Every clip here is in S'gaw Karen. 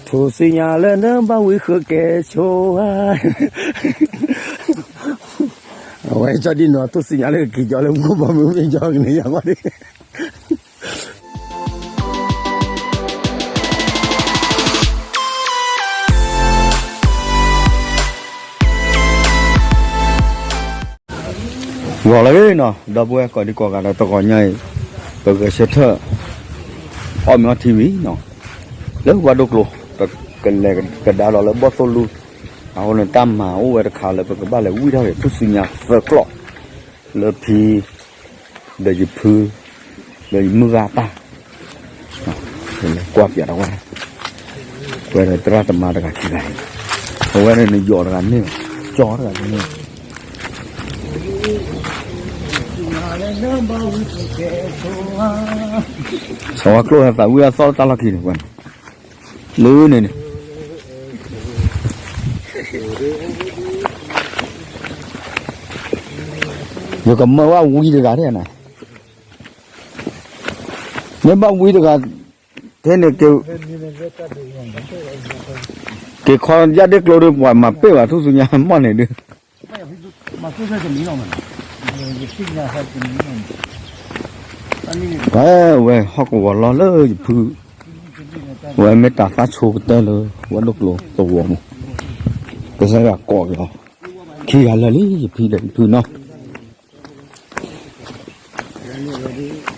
ထူၣ်စုညါလၢနဘၣ်ဝံဃုာ်ကဲဆိဧါ, အဝဲကၠီဒ်နီၤ ထူၣ်စုညါလၢက့ၤကၠီလၢမူခိၣ်ဘီမုၢ်မ့ၢ်ကၠီ ကန့ၢ်ယၤဝဲဒၣ် ဂီၤလၢနီၤ ဒီပုၢ်ဝဲၢ်ကိးဒံကိးဂၤဒီး တဂီၤညါအံၤ ပဂဲၤဆၢထၢၣ် အီၣ်မ့ၤအီထံဝံၤနီၤ လၢဝါဒိၣ်ကျိ ပကလဲၤကဒါလီၤလၢဘီၣ်သိၣ်လူ အဃိန့ၣ် တၢ်မၤအိၣ်ဝဲတခါလၢပကဘၣ်လဲၤဝံၣ်ထီၣ်က့ၤ ထူၣ်စုညါသၢကျီၢ် လၢဖံ ဒီးယဖု ဒီးယမုၢ်ဂၤတၢ် ကွၢ်ပၠးတဝဲ ကွဲဒီးသရၣ်သမါတဂၤခံဂၤအံၤ အဝဲန့ၣ်နယီၤတဂၤန့ၣ် ကၠီတဂၤန့ၣ် စီၤဝါကျိၣ်ဟဲသးဝံၣ်အသီၣ်လၢတၢ်လီၢ်ခံန့ၣ် ကွၢ်န့ၣ် လၢန့ၣ်န့ၣ် ယကမၢဘၣ်ဝံတဂၤန့ၣ် မ့ၢ်ဘၣ်ဝံတဂၤ ထဲန့ၣ် က့ၤခီယၢ်ဒ့ၣ်ကျိဒုး ပှၤမၤပ့ၢ်ဘၣ်ထူၣ်စုညါမီၢ်န့ၣ်ဒုး ဝဲဟီၣ်ကဝီၤလီၤလၢယဖု ဝဲမ့ၢ်တၢ်သၣ်ဆိကတၢၢ်လၢ ဝဲဒိၣ်ကျိသဝီမူ ကစၢ်ယွၤကိးက့ၤအီၤ ခံဂၤလၢာ်လံ ယဖံဒီးယဖုနီၤ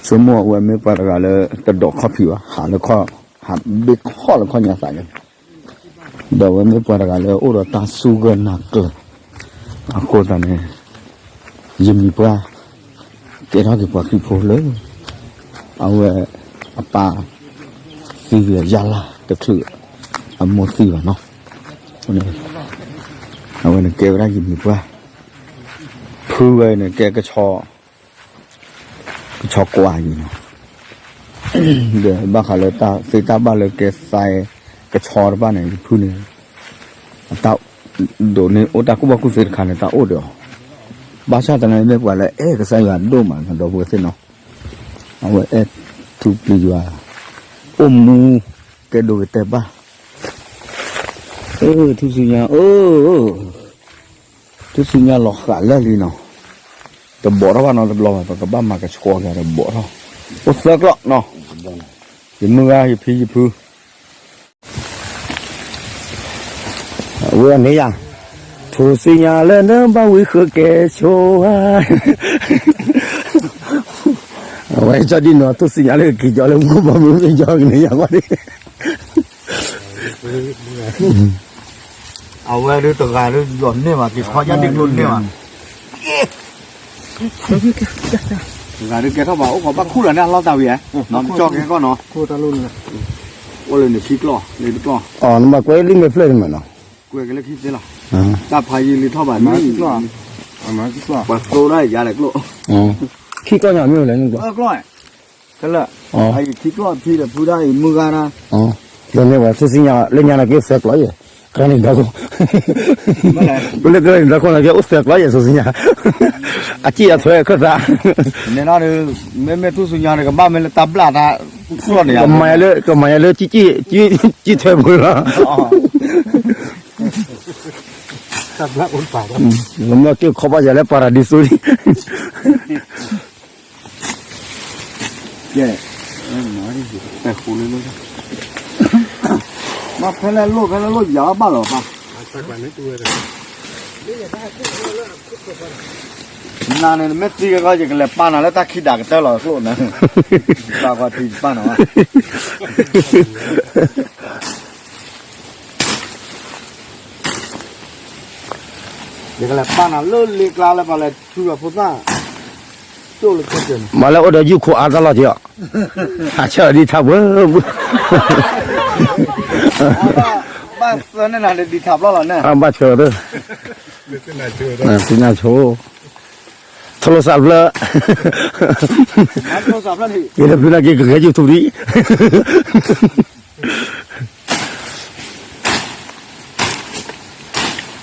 ဆိကမိၣ်အဝဲမ့ၢ်ပှၤတဂၤလၢ တဒိးခီၣ်ဖံးဘၣ် ဟးလၢခီၣ် ဟးဘ့ၣ်ခီၣ်လၢခီၣ်ညါသးန့ၣ် ဒီးအဝဲမ့ၢ်ပှၤတဂၤလၢအိၣ်ဒီးတၢ်စူၢ်ကၢၢ်နာ်ကျၢၤ အဃိသတးန့ၣ် ယမံၤပှၢ် ကဲထီၣ်က့ၤပှၤခရံာ်ဖိလၢ အဝဲအပၢ်သံဝံၤ ယၤလၢ်တချုး အမိၢ်သံဘၣ်နီၤ အဝဲန့ၣ်ကဲဝဲဒၣ်ယမံၤပှၢ် ဖုဝဲန့ၣ်ကဲ ကဆီကွၢ်အံၤနီၤ ဒီးဘၣ်ဃးလၢတၢ်သ့တၢ်ဘၣ်လၢကဲသး ကဆီတဖၣ်န့ၣ် ယဖုန့ၣ် အတၢ်ဒိးန့ၢ်အိၣ်တၢ်ကူၣ်ဘၣ်ကူၣ်သ့တခါန့ၣ် တၢ်အိၣ်ဒီးအီၤ ဘၣ်ဆၣ်သနာ်က့ မ့ၢ်ပှၤလၢအဲၣ်ကစၢ်ယွၤဒိၣ်မးနီၤ ဒီပုၢ်ဝဲၢ်သ့ၣ်နီၤ အဝဲအဲၣ်ထူပျံၤယွၤ အိၣ်မူ ကဲဒိးကတဲာ်ဘၣ် ထူၣ်စုညါ ထူၣ်စုညါလီၤဃးလၢာ်လံနီၤ တဘီးထီၣ်ဘၣ်နီတဘျီဘၣ် ပကဘၣ်မၤကဆှီက့ၤတဘီးထီၣ် အိၣ်သၢကျီၢ်နီၤ ယမုၢ်ဂၤ ယဖံ ယဖု ဝဲန့ၣ်ယၤ ထူၣ်စုညါလၢနဘၣ်ဝံဃုာ်ကဲဆိဧါ အဝဲကၠီဒ်နီၤ ထူၣ်စုညါလၢက့ၤကၠီလၢမူခိၣ်ဘီမုၢ်မ့ၢ်ကၠီ ကန့ၢ်ယၤဝဲဒၣ် အဝဲဒုးတဂၤဒုးယီၤန့ၢ်ဘၣ် က့ၤခီယၢ်ဒ့ၣ်ကျိန့ၢ်ဘၣ် တဂၤဒုးကဲထီၣ်ဘၣ် အိၣ်ခိးဘၣ်ခူၣ်လီၤန့ၣ် အလီၢ်တၢ်ဝံၤဧါ နကၠီကဲကီၢ်နီၤ အိၣ်လၢနခံကျီၢ် လၢတကျီၢ် နဘၣ်ကွဲလံမ့ၢ်ဖျၢၣ်န့ၣ်မ့ၢ်နီၤ ကွဲကလၢခံသ့လီၤ တၢ်ဖးယံာ်လံထီၣ်ဘၣ်မ့ၢ် ပှၤသိဒၣ်ယၤလဲၣ်ကျိၣ် ခံကျီၢ်ညါမ့ၢ်လဲၣ် ကျီၢ် ခဲလၢာ် အယခံကျီၢ်ဖံဒီးဖုဒၣ်အံၤမုၢ်ဂၤဒၣ် လၢန့ၣ်ဝဲထူၣ်စုညါ လၢညါန့ၣ်က့သၢကျီၢ်ယဲၢ် ကရၢန့ၣ်ဒီခိၣ် လၢကရၢန့ၣ်ဒီခိၣ်န့ၣ်က့အိၣ်သၢကျီၢ်ယဲၢ် ထူၣ်စုညါ အစံၣ်အထွဲခၢၣ်သး န့ၣ်ဒီး မ့မ့ၢ်ထူၣ်စုညါန့ၣ် ကဘၣ်မ့ၢ်လၢတၢ်ဘျၣ်တၢ်ကျီၢ်န့ၣ် ကမၤယၤလၢ ကမၤယၤလၢ စံၣ်ထွဲပူၤလီၤ ကမၢက့ၤခီဘၣ်ယၤလၢပၤရၤဒံသိလံ ကဲ မ့ၢ်ဖဲလဲၣ်လိၣ် ဖဲလဲၣ်လိၣ်ယၤဘၣ်လီၤပၢ် နၤန့ၣ် နမ့ၢ်သံကီး ယကလဲၤပာ်နၤလၢတၢ်ခံဒးကတၢၢ်လီၤ ကျိၣ်နၤ ပာ်ကွၢ်ထံပာ်နၤဘၣ် ယကလဲၤပာ်နၤလၢလ့ကျါလၢပှၤလဲၤထုးအဖိသၣ် မၤလၢအိၣ်ဒီးယုၢ်ခိၣ်အါတၢ်လီၢ်က့ၤအီၤ ဟးဆၢအီၤဒ်ထါဘှၢဘှၢ ဘၣ်သၢန့ၢ်နၤဒ်ထါဘျီလီၤန့ၣ် ဘၣ်ဆၢအီၤ သ့ၣ်နၢ်ဆိ ထီၣ်လိာ်သးဖျၢၣ် က့ၤလၢဖုနၢ်က့ၤကဂဲၤယုၢ်ထူဒံး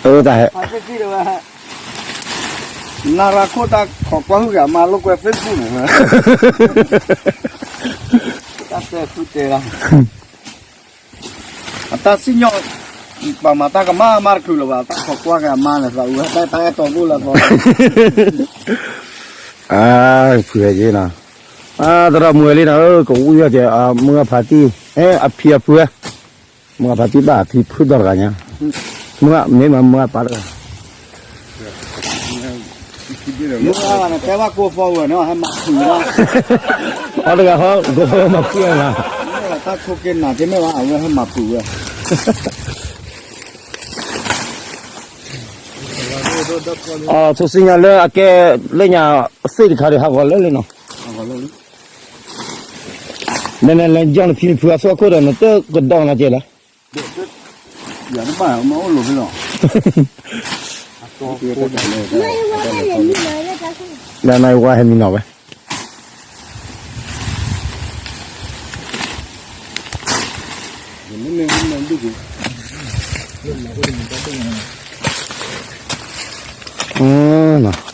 အၢတၢ်ဟဲ နရၤခိၣ်တၢ်ခိးကွၢ်ဟုၣ်က့ၤအမါလိာ်ကွဲ Facebook န့ၣ် တၢ်တဲဖုတဲလီၤ အ တၢ်စံၣ်ညီၣ် ပှၤမၤတၢ်ကမၣ်မးတချုးလၢၤဘၣ်, တၢ်ခိးကွၢ်က့ၤအမါန့ၣ် သးအုးဝဲတၢ်တၢ်အဲၣ်တီဘိလၢအသီ, အဖုဟဲက့ၤနီၤ, သရၣ်မုၣ်ဝဲလံနီၤ, ကဝံၣ်ဝဲက့ၤ မုၢ်ဂၢ်ဖးတံၢ်, အဖံအဖု, မုၢ်ဂၢ်ဖးတံၢ်ဘၣ်ဖံဖုဒီတဂၤညါ, မုၢ်ဂၢ်မ့ၢ်မးမုၢ်ဂၢ်ပၢ်တဂၤ မုၢ်ဂၢ်န့ၣ် တဲဘၣ်ကိးဖီဝဲန့ၣ် ဟဲမၤဖုးဝဲ, အီတဂၤဟီ ကိးဖီဝဲမၤဖုးဝဲလီၤ, တၢ်ဆိက့နၤက့မ့ၢ်ဘၣ် အဝဲဟဲမၤဖုးဝဲ, အထိၣ်စံၣ်ညါလၢအကဲလၢညါ သ့ၣ်တခါဒီးဟးဂီၤလၢလံနီၤ, နလဲၤယီၤနဖံနဖုအသွီခိၣ်ဒီး နတကဒီးနၤကဲလီၤ, ယၤတဘၣ်မ့ၢ်အိၣ်လိာ်ဖဲလီၤ, လၢနဝဲဟဲမံနီၤဝဲ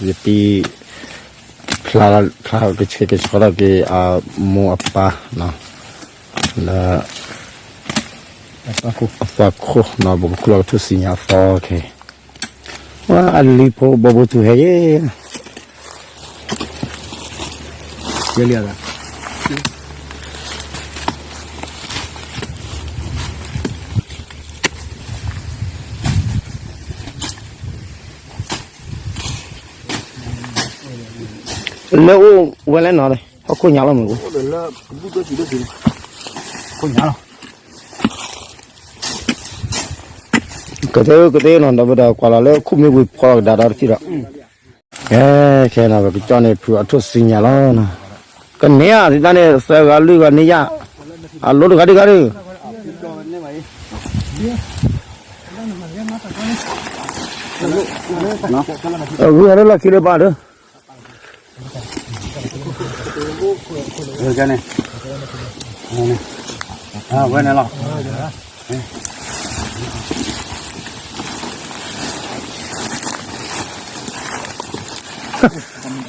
ယတံၤ ဖျါ ဖျါကဆဲးကဆှီထီၣ်က့ၤ အမိၢ်အပၢ် လၢ အသွီခိၣ်နီၤ ပကခူၣ်လီၤကထိၣ်စံၣ်ညါအသီခဲအံၤ, ဝဲအလံၤဖိဘီဘိထူဟဲယဲ လၢအိၣ်ဝဲလဲၣ်နီၤ, ဟီၣ်ခိၣ်ညါလီၤမ့ၢ်, ကသ့ကသ့နီၤ ဒီပုၢ်ဒီးကွၢ်လီၤလၢခိၣ်မ့ၢ်ဝံၤဖီလီၤကဒါဒီးတထံၣ်ဒီး, ကဲခဲနီၤ ပကကၠီၣ်န့ၢ်ဖုအထိၣ်စံၣ်ညါလီၤ, ကန့ၢ်ဧါ သတးန့ၣ် သၢဂၤလွံၢ်ဂၤန့ၢ်ယၤ, အလိၤတဂၤတဂၤဒီး ဂုာ်ဟဲလၢလီၢ်ခံလၢဘၣ်ဒီး, ဝဲန့ၣ်လီၤ, ပှၤမ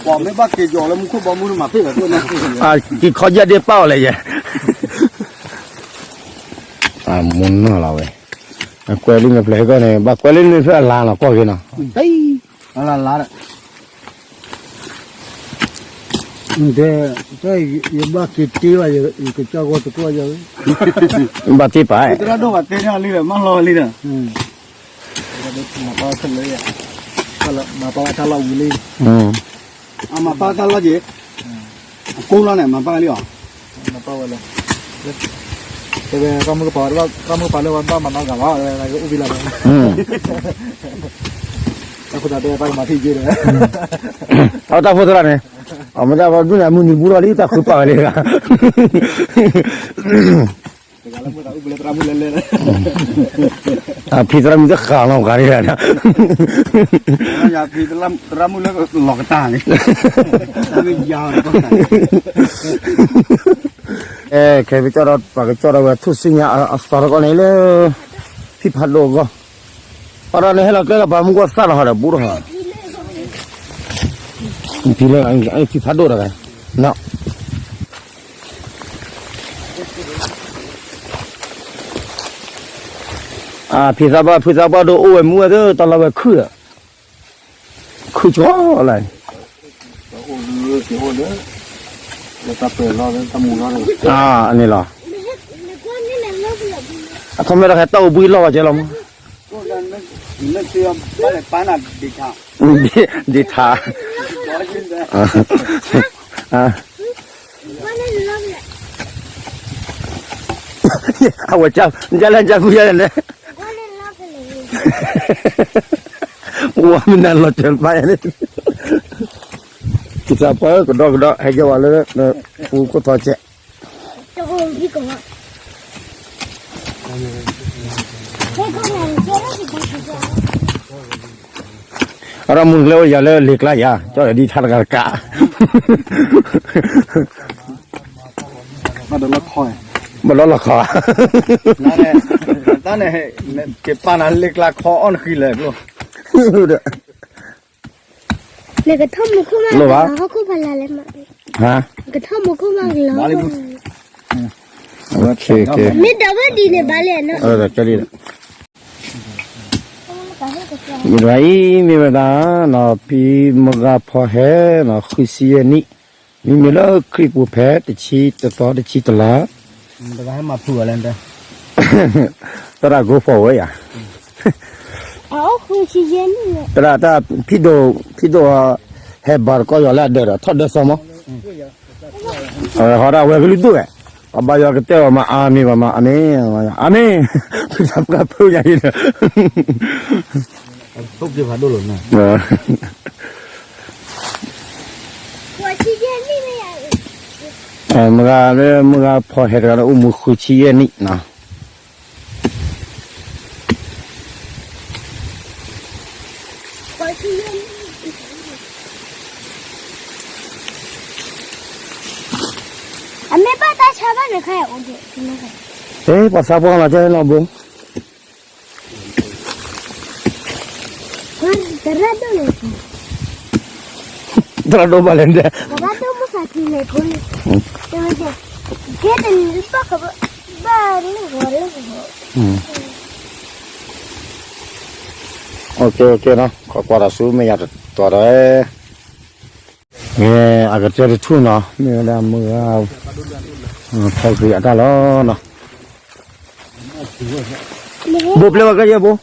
့ၢ်ဘၣ်က့ၤယီၤလၢမူခိၣ်ဘီမုၢ်မၤသ့ၣ်လီၤ, က့ၤခီယၢ်ဒ့ပာ်အီၤလဲၣ်ယဲ, မူနီၢ်လီၤဝဲ, ကွဲလံမ့ၢ်ဖျဲးဟဲကီၢ်န့ၣ် ဘၣ်ကွဲလံမ့ၢ်ဖျဲးအလါနီၤ ကွၢ်က့ၤနီၤ, အလါလါဒီး ယဘၣ်က့ၤတ့ဘၣ် ယကစၢ်ဂီၢ်တကွၢ်ယၤ, ဘၣ်တ့ပာ်, သရၣ်ဒိၣ်ဘၣ်တ့န့ၢ်လံဒီး မၢလီၤလံဒီး, မၤပာ်ဝဲလၢ, မၤပာ်ဝဲတၢ်လီၢ်ဝံၤလံ, အမၤပာ်တၢ်လီၢ်က့ၤ, အကိးလီၤန့ၣ် မၤပာ်လံအီၤ, မၤပာ်ဝဲလၢ, တဲဝဲ, တၢ်မုၣ်ကပၤလၢဘၣ်မၤနီၢ်ဂၤလီၤ, အိၣ်ဘံလီၤ, တၢ်ဖိသၣ်တဲတၢ်ကမၤထံၣ်က့ၤဒီး, အတၢ်ဖိသၣ်န့ၣ်, အမ့ၢ်တၢ်ဖီဒူၣ်န့ၣ် အမုၢ်နံၤဘူးထီၣ်လံ တၢ်ဃုပာ်ဝဲလံဂၤ, ဖံသရၣ်မုၣ်တဃၣ်နီၢ်ဂၤန့ၣ်, ဖံသရၣ်မုၣ်လၢလီၤကတၢ်န့ၣ်, ခဲပကၠီၣ်ဒီး ပှၤကကၠီၣ်ဒီးဝဲထိၣ်စံၣ်ညါအသီတကီၢ်န့ၣ်လၢ ဖံဖးဒိၣ်အဂီၢ်, ပှၤဒီးန့ၣ်ဟဲလီၤကျဲလီၤ ပှၤမုၢ်ကီၢ်သၣ်လီၤဟီဒီးဘူးထီၣ်ဟီ, ဖံလၢ ဖံဖးဒိၣ်တဂၤ, ဖံသးပှၢ် ဖံသးပှၢ်ဒိၣ်အိၣ်ဝဲမူဝဲသ့ၣ် တၢ်လီၢ်ဝဲခုၣ်ဒီး, ခုၣ်ကီလၢ, န့ၣ်လီၤ, အခီမ့ၢ်ဒီးဟဲတၢ်အိၣ်ဘှံးလီၢ်ဝဲကဲလီၤမး, ဒ့ထါ အဝဲ ကလၢကကူယါန့ၣ်, ဝဲမ့ၢ်နၤလီၤစၢၤတပၢ်ယါန့ၣ်, ကစၢ်ပှၤကဒီကဒီ ဟဲက့ၤဝဲလၢ ပူၤခိၣ်ထီကဲး, အဒီးမုၢ်ကျဲအိၣ်ယၤလၢလ့ကျါယၤ ကၠီၣ်ယၤဒ်ထါတဂၤတကး ဘၣ်ဒီးလီၢ်ခီ, ဘၣ်ဒီးလီၢ်ခီ, တၢ်န့ၣ် ကပာ်နၤလ့ကျါခီအီၣ်နဃံလဲၣ်ကျိ, နကထီၣ်မူခိၣ်မး လိၣ်ဘၣ်, ဟီၣ်ခိၣ်ဖးလၢ်လဲၣ်မး, ဟါ, နကထီၣ်မူခိၣ်မးကလီၤ, မ့ၢ်ဒီးဝဲဒ်န့ၣ်ဘၣ်လဲၣ်နီၤ, ယွၤအံၤမ့ၢ်ဝဲဒၣ်နီၤ ဖံမုၢ်ဂၤဖီဟဲနီၤ ဃုဆံယဲၢ်နံၣ်, မ့မ့ၢ်လၢခရံာ်ပူၤဖဲတဆံတသီတဆံတလါ, သရၣ်ကိးဖီဝဲယၤ, သရၣ်တၢ်ဖံဒိၣ် ဖံဒိၣ် ဟဲဘါတကီယွၤလၢအဒၢးဒီး ထီၣ်ဒၢစီမီၤ, ဟီဒၣ်ဝဲကလုာ်ဒိၣ်ဝဲ, ပဘါယွၤကတဲဘၣ်မး အၤမ့ၣ်ဘၣ်မး အၤမ့ၣ် အၤမ့ၣ်, ဖုသးပှၢ်ဖုညါအံၤဒီး မုၢ်ဂၤလၢမုၢ်ဂၤဖီဟဲတဂၤဒီး အိၣ်မူဃုဆံယဲၢ်နံၣ်နီၤ. အမ့ၢ်ဘၣ်တၢ်ဆါဘၣ်န့ၣ် ခါအိၣ်ဒံး, ပှၤသးပှၢ်မၤတဲလီၤဘိ သရၣ်ဒိၣ်ဘၣ်လဲၣ်ဒဲး, ခီကွၢ်တၢ်ဆူမဲာ်ညါတတီၤဒီး အကတၢၢ်တထူၣ်နီၤ မ့ၢ်ဝဲဒၣ်မုၢ်ဂၤ ဖီက့ၤအတၢ်လီၤနီၤ, ဘိပျဲဝဲကယဲၢ်ဘိ မုၢ်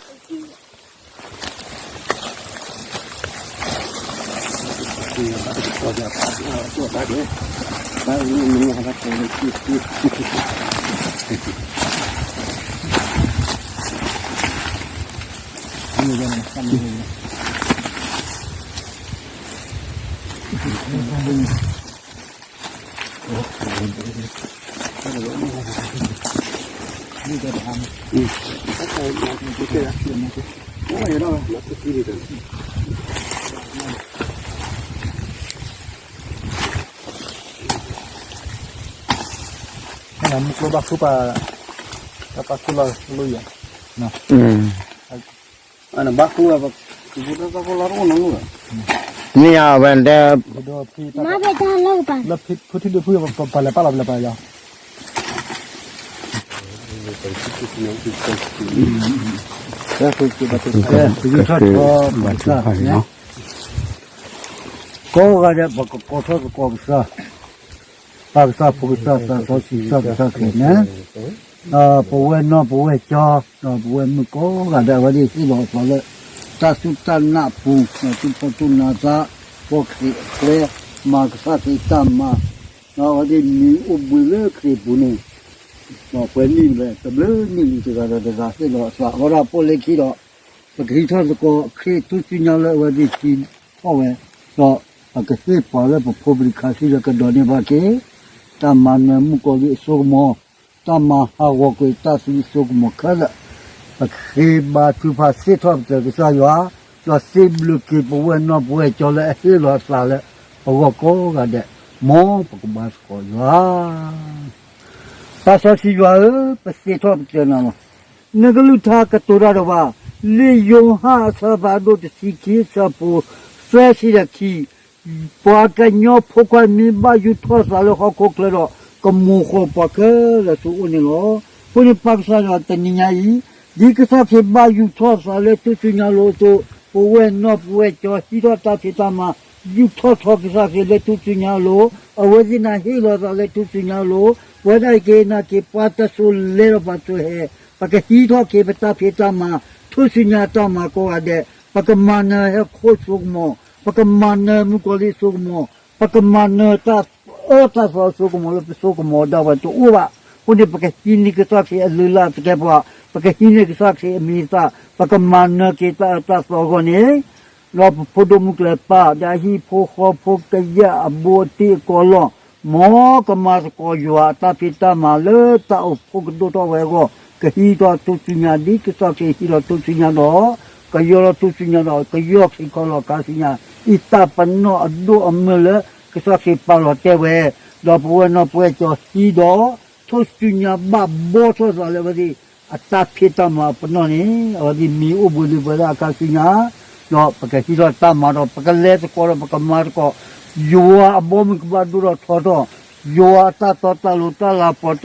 ကျိဘၣ်ဃုပှၤ, တၢ်ပာ်ဃုလီၤလိယၤ, ဘၣ်ဃု, မ့ၢ်ယၤဝဲတဲ, လၢဖုထံဒုးဖု, ပှၤလဲၤပာ်လီၤပလဲၤပာ်ယၤ, ပထူၣ်ဖးန့ၣ်နီၤ, ကိးဂၤဒဲး ပကကိးထီၣ်သကိးကစၢ် ပၢ်ကစၢ် ဖိကစၢ် သးစီဆှံကစၢ် ကစၢ်ခရံာ်န့ၣ်, ဒီးပဝဲၢ်နီၢ်ပဝဲၢ်ကၠီ, ဒီးပဝဲၢ်မုၣ်ကိးဂၤဒဲး အဝဲသ့ၣ်ဟ့ၣ်လီၤအသးလၢ တၢ်စူၢ်တၢ်နာ်အပူၤ, ဒီးသူၣ်ဖှီၣ်သူၣ်နၤသး, ဖီၣ်ခရံာ်အကျဲ, မၤကစၢ်ခရံာ်တၢ်မၤ, ဒီးအဝဲသ့ၣ်မံၤအိၣ်ဘှံးလၢခရံာ်အပူၤန့ၣ်, ဒီးပှဲၤနံၣ်လၢၤ တဘျုးနံၣ်လံတဂၤဒီးတဂၤဟ့ၣ်လီၤအသး, အဃိဒီးပိာ်လၢခံဒီး ပကဟံးထီၣ်သကိးခရံာ်ထူၣ်စုညါလၢအဝဲသ့ၣ်ဟံးထီၣ်ဝဲ, ဒီးပကသ့ၣ်ပှၤလၢပဖိပလံၤခါဆူဒီးကဒိးန့ၢ်ဘၣ်က့ၤ တၢ်မၤနၢၤမုၣ်ကီၤလံၢ်အစိကမီၤ, တၢ်မၤဟးဂီၤကွံာ်တၢ်သံအစိကမီၤခဲလၢာ်, ပဃ့ဘါထုကဖၣ်စ့ၢ်ထီၣ်ပတြၢၤကစၢ်ယွၤ, ဒီးစံးဘျုးက့ၤပဝဲၢ်နီၢ်ပဝဲၢ်ကၠီလၢအဟ့ၣ်လီၤအသးလၢပဂီၢ်ကိးဂၤဒဲး, မ်ပကဘါသကိးယွၤ သးစီဆှံယွၤဧၢ, ပစံးထီၣ်ပတြၢၤနၤလီၤ. နကလုၢ်ကထါကတိၤတၢ်ဒီးပှၤ, လံာ်ယိၤဟၣ်အဆၢဖးဒိၣ်တဆံခံအဆၢဖိ သၢဆံဒီးခံ, ပှၤကညီဖိခွါမ့ၢ်ဘၣ်ယူၢ်ထီၣ်သးလၢဟီၣ်ခိၣ်ချၢဒီး ကမိၤဃီၤပှၤခဲလၢာ်ဆူအအိၣ်န့ၣ်လီၤ. အဃိန့ၣ်ပၢ်ကစၢ်ယွၤတနံၤညါအံၤ, ဒ်ကစၢ်ခရံာ်ဘၣ်ယူၢ်ထီၣ်သးလၢထူၣ်စုညါအလိၤအသိး, ပဝဲၢ်နီၢ်ပဝဲၢ်ကၠီဟံးထီၣ်တၢ်ဖံးတၢ်မၤ ယူၢ်ထီၣ်ထီကစၢ်ခရံာ်လၢထူၣ်စုညါအလိၤ, အဝဲသ့ၣ်န့ၣ်ဟ့ၣ်လီၤသးလၢထူၣ်စုညါအလိၤ, ပဝဲဒၣ်က့ၤနာ်က့ၤပှၤတစိၤလဲၤဒီးပှၤစိၤဟဲ, ပကဟံးထီၣ်က့ၤပတၢ်ဖံးတၢ်မၤ, ထူၣ်စုညါတၢ်မၤကိးဂၤဒဲး, ပကမၤနၢၤဟဲခိၣ်စိကမီၤ, ပကမၤနၢၤမုၣ်ကီၤလံၢ်စိကမီၤ, ပကမၤနၢၤတၢ်အၢတၢ်သီစိကမီၤလၢပစိကမီၤဒၣ်ဝဲတအိၣ်ဘၣ်. အဃိန့ၣ် ပကဟံးန့ၢ်ကစၢ်ခရံာ်အလုၢ်အလၢ်သကဲးပဝး, ပကဟံးန့ၢ်ကစၢ်ခရံာ်အမံၤအသၣ်, ပကမၤနၢၤက့ၤတၢ်အၢတၢ်သီအဂီၢ်န့ၣ်, ဒီးပဖိဒိၣ်မုၣ်ကျၢၤပၢ်, ဒီးအဟံၣ်ဖိဃီဖိကယဲၢ်အဘူးအတံၢ်အကိးလီၢ်, မ်ကမၤသကိးယွၤအတၢ်ဖံးတၢ်မၤလၢတၢ်အိၣ်ဖှိၣ်ကဒိၣ်ထီၣ်ဝဲအဂီၢ်, ကဟံးထီၣ်ထူၣ်စုညါဒ်ကစၢ်ခရံာ်ဟံးထီၣ်ထူၣ်စုညါဒီး, ကယီထီၣ်ထူၣ်စုညါဒီး ကယီၢ်ခရံာ်ခီလီၤခါဆူညါ, အံၤတၢ်ပနီၣ်အဒိၣ်အမုၢ်လၢကစၢ်ခရံာ်ပာ်လီၤတဲာ်ဝဲ, ဒီးပဝဲၢ်နီၢ်ပဝဲၢ်ကၠီဟံးဒီး ထူၣ်စုညါဘၣ်ဘှီထီၣ်သးလၢအဝဲသ့ၣ်အတၢ်ဖံးတၢ်မၤအပနီၣ်န့ၣ်, အဝဲသ့ၣ်မံၤအိၣ်ဘှံးလၢပဝဲဒၣ်အခါဆူညါ, ဒီးပကဟံးထီၣ်တၢ်မၤဒီး ပကလဲၤသကိးဒီးပကမၤသကိး, ယွၤအဘီအမုၢ်ကဘၣ်ဒိၣ်ထီၣ်ထီထီၣ်, ယွၤအတၢ်တီတၢ်လိၤတၢ်လၤပီၤတၢ်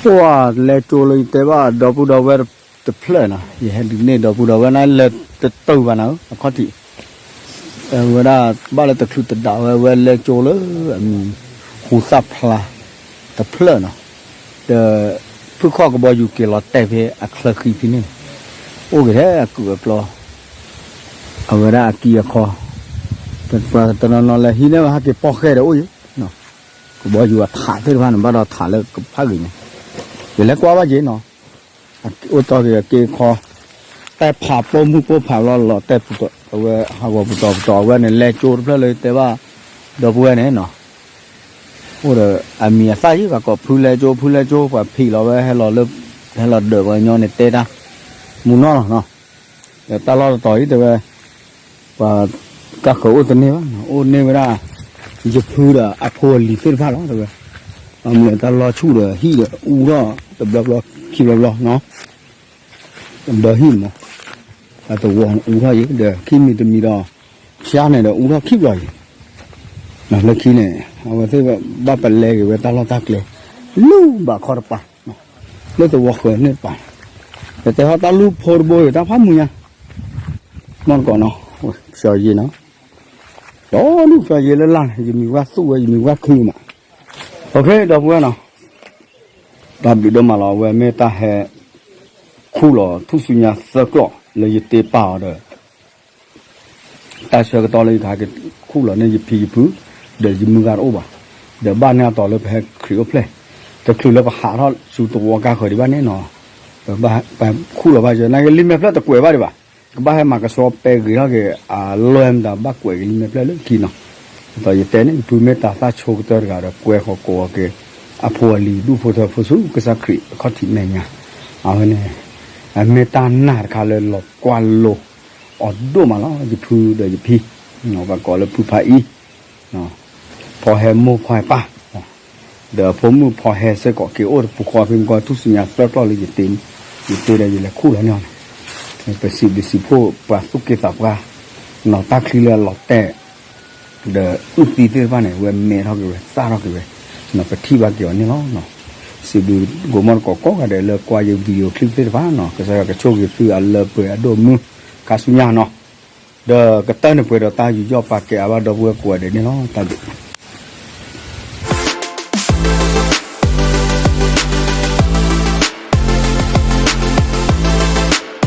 ပှၤလဲၤကၠိလၢယတဲဘၣ်ဒီပုၢ်ဒီဝဲၢ်တဖျၢၣ်နီၤ, ယဟဲဒုးနဲၣ်ဒီပုၢ်ဒီဝဲၢ်န့ၣ် လၢတတုၤဘၣ်နၤဧၢ အခီၣ်ထံး, ဝဲဒၣ်ဘၣ်လၢတချုးတဒးဝဲ ဝဲလဲၤကၠိလၢအမံၤ ဟူသၣ်ဖျါတဖျၢၣ်နီၤ, ဒီး ဖုခီၣ်ကဘီယူၤက့ၤလီၤတဲာ်ဖဲအချၢဃံဖဲန့ၣ်, အိၣ်က့ၤထဲအကုၢ်အကျီ အဝဲဒၣ်အကံၢ်အခီ, ပှၤတနီၤနီၤလဲၤဟံးန့ၢ်ဝဲဟဲက့ၤပီၢ်ဃဲဒီးအိၣ်ယံၤ, ကဘီယူၤအထးသ့ၣ်တဖၣ်န့ၣ် ဘၣ်ဒီးထးလၢကဖးဂ့ၤန့ၣ်, ယလဲၤကွၢ်ဘၣ်က့ၤနီၤ, အိၣ်တီၢ်က့ၤအက့ၢ်အခီ, တဲဖးပိာ်မုၣ်ပိာ်ဖးလီၤလီၤတဲပူၤတီၢ် အဝဲဟးဂီၤပူၤတီၢ်ပူၤတီၢ် အဝဲန့ၣ်လဲၤကၠိတဖျၢၣ်လၢတဲဘၣ်ဒီပုၢ်ဝဲၢ်န့ၣ်နီၤ, အိၣ်ဒီးအမံၤအသၣ်ယံၤ ပှၤကိးဖုလဲကၠိ ဖုလဲကၠိ ပှၤဖံးလီၤဝဲ ဟဲလီၤလၢ ဟဲလီၤဒၢးပှၤကညီန့ၣ်တဲတၢ် မူနီၢ်လီၤနီၤ, ဒီးတၢ်လီၢ်တတီၤအံၤတဲဝဲ ပှၤကၢ်ဃၢၤအိၣ်တန့ၢ်ဘၣ်နီၤ, အိၣ်န့ၢ်ဝဲဒၣ် ယဖုဒီးအဖိအလံၤသ့ၣ်တဖၣ်လီၤတဲဝဲ, အမ့ၢ်တၢ်လီၢ်ဆူၣ်ဒီးဟံၣ်ဒီးအူထီၣ်တဘျီဘျီခံဘျီဘျီနီၤ ဒီးဟံၣ်မး, အတဝီအူထီၣ်ယံၤ ဒီးခံမံၤတမံၤဒီး ဖျါန့ၣ်ဒီးအူထီၣ်ခံဘျီယံၤ, လၢခံန့ၣ် အဝဲသ့ၣ်ဘၣ်ပလဲက့ၤဝဲတၢ်လီၢ်တၢ်ကျဲ လူၤဘၣ်ခီတပၤ, လၢသဝီဃၢၤန့ၣ်တပၤ, ပတဲဟီၣ်တၢ်လူၤဖိတဘိအံၤ တၢ်ဖးမုာ်ညါ, မီၢ်တကိးနီၤ, ပျီယ့ၤနီၤ, ဒီးဒူၣ်ပျီယ့ၤလၢလာ်န့ၣ် ယမံၤဝဲသူၣ်ဝဲ ယမံၤဝဲချုးမး, ဒီပုၢ်ဝဲၢ်နီၤ တၢ်ဘျုးဒိၣ်မးလီၤ အဝဲမ့ၢ်တၢ်ဟဲ ခူၣ်လီၤထူၣ်စုညါသၢကျီၢ်လၢယတ့ပာ်အီၤဒီး တၢ်ဆၢကတီၢ်လၢယကဟဲခူၣ်လီၤန့ၣ်ယဖံယဖု ဒီးယမုၢ်ဂၤတအိၣ်ဘၣ်, ဒီးဘၣ်န့ၢ်အတီၤလၢပဟဲခရံာ်အိၣ်ဖျဲၣ်, တချုးလၢပဟးထီၣ်ဆူသဝီကါဃၢၤဒံးဘၣ်န့ၣ်နီၤ, ပခူၣ်လီၤဘၣ်ယဲ နာ်က့လံာ်မဲာ်ဖျၢၣ်တကွဲးဘၣ်ဒံးဘၣ်, ကဘၣ်ဟဲမၤကဆှီပဲဂ့ၤထီၣ်က့ၤ အလွဲၢ်မတၤဘၣ်ကွဲးက့ၤလံာ်မဲာ်ဖျၢၣ်လၢခံနီၤ, ဒီးယတဲန့ၣ် ယဖုမ့ၢ်တၢ်သၣ်ဆိကတၢၢ်တဂၤဒီး ကွဲဃီၤကိးဂၤက့ၤ အဖိအလံၤဒူၣ်ဖိထၢဖိဆူကစၢ်ခရံာ်အခီၣ်ထံးမဲာ်ညါ, အဝဲန့ၣ် အမ့ၢ်တၢ်နာ်တခါလၢလီၤကွၢ်လိ အီၤဒိၣ်မးလီၤ ယဖုဒီးယဖံ, ပှၤကိးလၢဖုဖးအံၤ, ဖီဟဲမိၢ်ဖီဟဲပၢ်, ဒီးအဖိမုၣ်ဖီဟဲစ့ၢ်ကီးက့ၤအိၣ်တပူၤဃီဖဲမုၢ်ကီၢ်ထူၣ်စုညါသၢကျီၢ်လၢယတ့, ယတ့ဒီးယလဲၤခူၣ်လီၤန့ၣ်အီၤန့ၣ်, ပစံးဘျုးစံးဖှိၣ်ပှၤသူၣ်က့သးပှၢ်, နီၢ်တၢ်ချံလၢအလီၤတဲာ် ဒီးအုၣ်သံသ့ၣ်တဖၣ်န့ၣ် အဝဲမဲထီၣ်က့ၤဝဲ သၣ်ထီၣ်က့ၤဝဲ, ပထံၣ်ဘၣ်က့ၤအီၤန့ၣ်လီၤ. စံးဘျုးကိးမီၢ်တကိးကိးဂၤဒဲးလၢကွၢ်ယ video clip သ့ၣ်တဖၣ်နီၤ, ကစၢ်ယွၤကဆိၣ်ဂ့ၤသုအလၢပှဲၤအဒိၣ်မုၢ်ခါဆူညါနီၤ, ဒီးကတၢၢ်န့ၣ်ပှဲၤဒီးတၢ်ယူးယီၣ်ပာ်ကဲအါဘၣ်ဒီပုၢ်ဝဲၢ်ကိးဂၤဒဲးန့ၣ်လီၤ. တၢ်ဘျုး